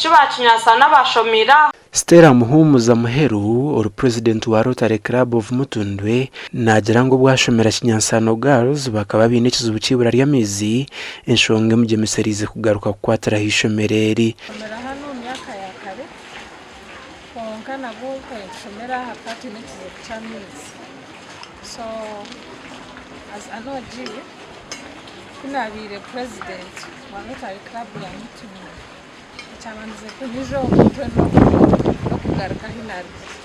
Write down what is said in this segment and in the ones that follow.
Abaishiki ba Kinyansano abaashomeire aha. Stella Muhumuza Muheru ori purezidenti wa Rotary Club of Mutundwe naagira ngu obu ashomera Kinyansano Girls bakaba baine ekizibu ky'eibura ry'amaizi, enshonga emugyemesereize kugaruka kukwatira aha ishomero eri. Nshomera hanu omu myaka ya kare kwonka nabwo nitushomera aha kuba twine ekizibu ky'amaizi so as an OG ku nabaire president wa Rotary Club ya Mutundwe Ekyabandize kunyija omu mutwe n'okugaruka ahu naarugire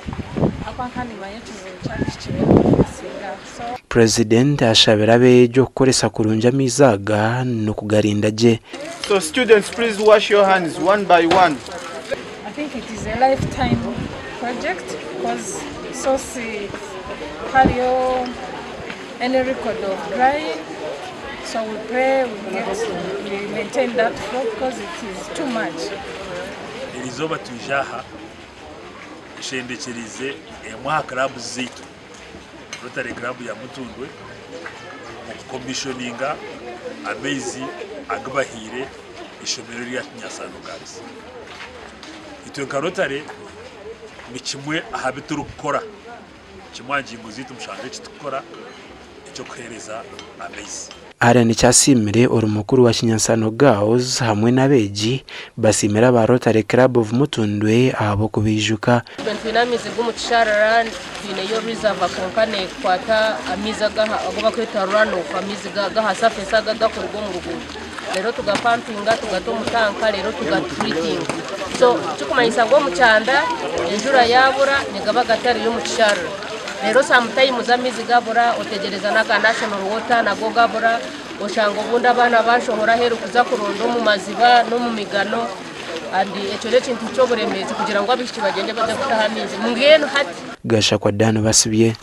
ahabw'okuba nkaba niimanya ekizibu ky'abaishiki baitu kufacinga so. Purezidenti ashabire abeegi okukoresa kurungi amaizi aga n'okugarinda gye. So students please wash your hands one by one. I think it is a life time project because source hariyo any record of drying so we pray we get we maintain that flow because it is too much. Erizooba twija aha nshendekyereize emwe aha clubs zaitu Rotary Club ya Mutundwe okukomishoninga amaizi agu bahaire eishomero erya Kinyasano Girls. Itwe nka Rotary ni kimwe aha bi turikukora. Kimwe aha ngingo zaitu mushanju eki turikukora eky'okuheereza amaizi. Allen Kyasiimire ori mukuru wa Kinyansano Girls hamwe n'abeegi basiimire aba Rotary Club of Mutundwe ahabw'okubaijuka. Itwe twine amaizi g'omu kisharara twineyo reserve kwonka nekwata amaizi agu barikweta run off amaizi g'aha surface ago agakuruga omu ruguuto reero tugapampinga tugata omu tanka reero tugatreatinga so ekirikumanyisa ngu omu kyanda enjura yaabura nigaba gatariyo omu kisharara reero sometimes amaizi gabura otegyereza n'aga national water nago gabura oshanga obundi abaana bashohora aheeru kuza kuronda omu maziba n'omu migano and ekyo n'ekintu ky'oburemeezi kugira ngu abaishiki bagyende baze kutaha amaizi mbwenu hati. Gashakwa Dan Basibye.